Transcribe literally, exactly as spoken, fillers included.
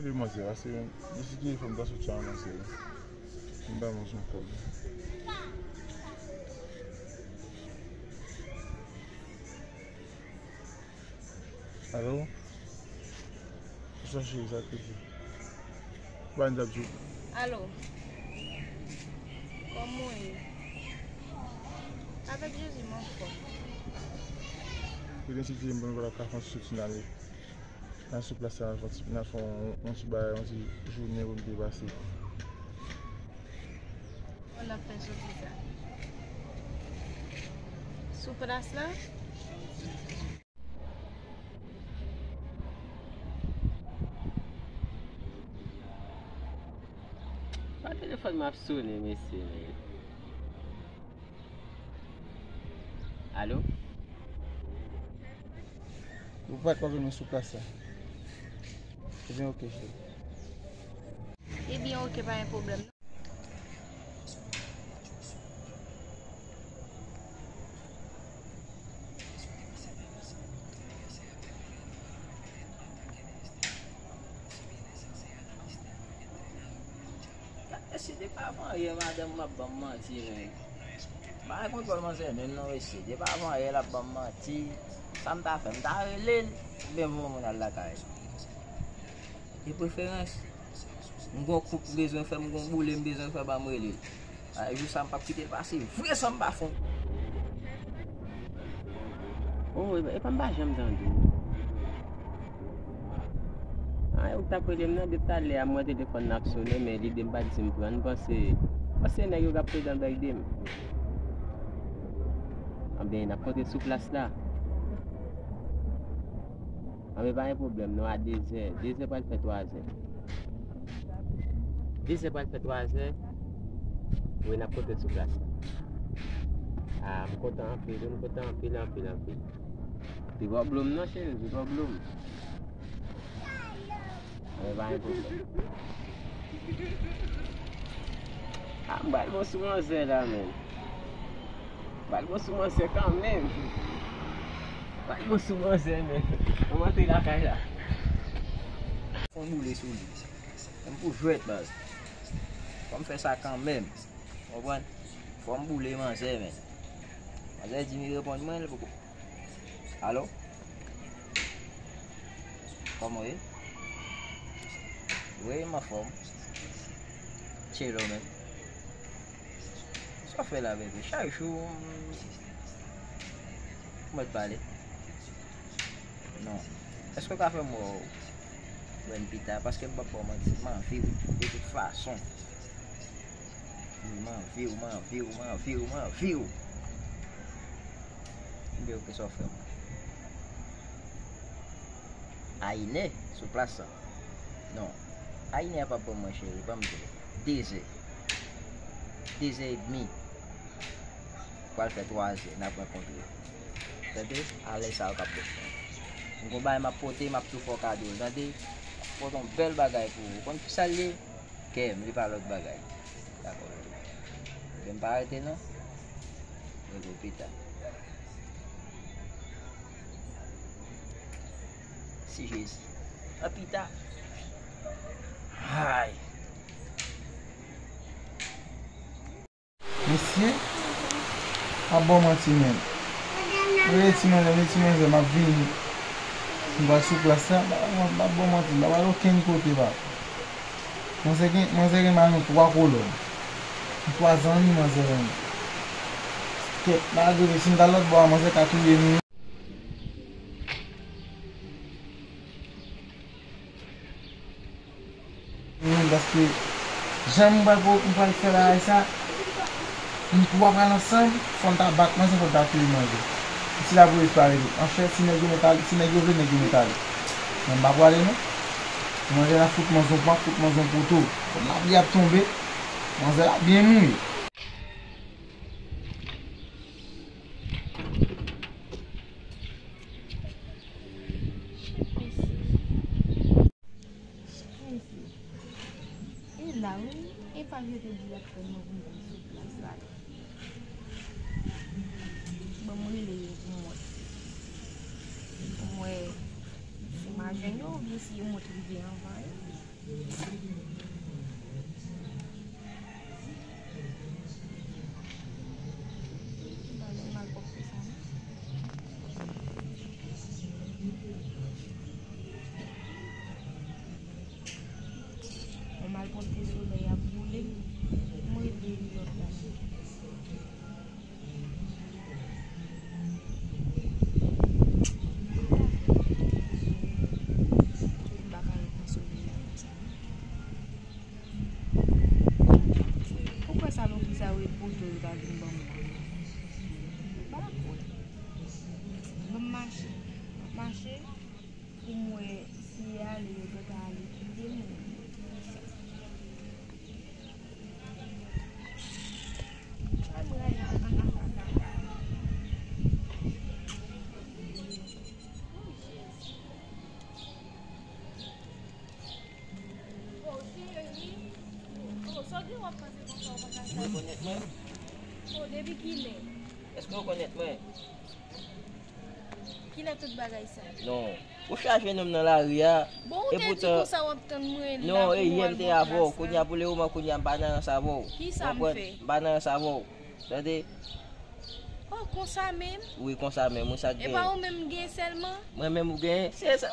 Wi, manzè, pase m, li si ki fè m ta soti a, manzè. M ba manzè yon kòb. Alo? Sa cheri, sa k rive? Ba n t ap di w. Alo? Kòman w ye? Avèk Jezi, m anfòm. Ou gen ti di m, bon, nou pa t ap ka fè yon ti soti n ale. Nan sou plas la, n a fè yon ti, n a fè yon, yon ti bagay, yon ti jounen pou n te pase. Bon, n ap fè soti sa. Sou plas la? Pa telefòn m ap sonnen, mesye, men. Alo? Ou pa t wè mwen sou plas la. Ebyen, oke, cheri. Ebyen, oke, pa gen pwoblèm, non. Mesye, depi avan yè, madanm m ap ban m manti, men. M pa gen kontwòl manzè menm non, mesye. Depi avan yè, l ap ban m manti. Sa m ta fè? M ta rele l, oubyen voye moun al lakay li. De preferans, m gon koup m bezwen fè, m gon boule m bezwen fè, ban m rele l. A, jou sa m p ap kite l pase vre san m pa fè yon. Oh, e pa, e pa m pa janm tande w. A, ou t ap rele m nan, depi talè a, m wè telefòn nan ap sonnen, men lide m pa t di m pran. M panse, panse nèg yo k ap prezan bèk de m. Anben, n ap kontre sou plas la. Anben, pa gen pwoblèm, non, a dezè. Dezè pral fè twazè. Dezè pral fè twazè. Wi, n ap kontre sou plas la. A, m kontan anpil, wi, m kontan anpil, anpil, anpil. Pi gwo blom non, cheri, pi gwo blom. Anben, pa gen pwoblèm. A, m pral bon sou manzè la, menm. M pral bon sou manzè kanmenm. M pral bon sou manzè, menm. Ann antre lakay la. Fè yon boule sou li. Menm pou jwèt, baz. Fò m fè sa kanmenm. Konprann? Fò m boule manzè, menm. Manzè di m li reponn mwen, li poko. Alo? Kòman w ye? Wi, m anfòm. Tchelo menm. Sa w fè la, bebe? Chak jou, m mèt pale. Non. Èske w ka fè m wè w? Wè n pita, paske m p ap ba w manti, m anvi w, de tout fason. M anvi w, m anvi w, m anvi w, m anvi w. Ebyen, oke, sa w fè m? A inè, sou plas la. Non. A inè a p ap bon, mwen, cheri, ban m di w. Dezè. Dezè edmi. Pral fè twazè, n ap rankontre. Tande? Alè sa yo k ap fèt. M gon bagay m ap pote, m ap tou fè w kado l, tande? M ap pote yon bèl bagay pou ou. Ou konn kisa l ye? Kè m, li pa lòt bagay. Dakò, bebe. Bebe, m pa rete non. Rete pita. Si Jezi. A pita. Ay. Mesye, m ap ba w manti, men. Rele ti manzè, rele ti manzè, m ap vini. M pral sou plas la, m ap, m ap ba w manti, m pa pral okenn kote, pa. Manzè gen, manzè gen mal nou twa kolòn. Nou twa zanmi manzè renmen. Kèt, malgre si m t al lòt bò a, manzè ka touye nou. Paske jan m pral, m pral fè bagay sa, nou twa pral ansanm, fò n ta bat manzè, fò n ta touye manzè. Si lapolis pa rele. Anfen, si nèg yo mèt ale, si nèg yo vle, nèg yo mèt ale. Men m pa prale non. Manzè la fout manzè yon pran, fout manzè yon poto. Fò lapli ap tonbe, manzè la byen mouri. E la wi, e pa l yo te di y ap fè mwen vin sou plas la. Bon, mwen rele yo pou m wè. Pou m wè si m a jwenn yo oubyen si yo mont rive anvan yo. Monte solèy ap boule m, m rele li lòt la. M pa ka ret nan solèy la konsa. Ou kwè salopri sa yo e poto yo ta vin ban m la? M pa kwè. Ban m mache. M ap mache. Pou m wè si e ale yo gentan ale kite m. Oh, cheri. Oh, sa w gen w ap panse konsa w pa ka sa. Ou rekonèt mwen? Oh, depi kilè? Èske w rekonèt mwen? Kilè tout bagay sa? Non. Ou chaje nonm nan lari a. Bon, ou te di konsa w ap tann mwen la. Non, e yè m te avè w. Kounye a pou le moman, kounye a m pa nan rans avè w. Kisa m fè? M pa nan rans avè w. Tande? Oh, konsa menm? Wi, konsa menm. Wi, sa k genyen? E pa ou menm m gen sèlman? Mwen menm ou genyen? Se sa.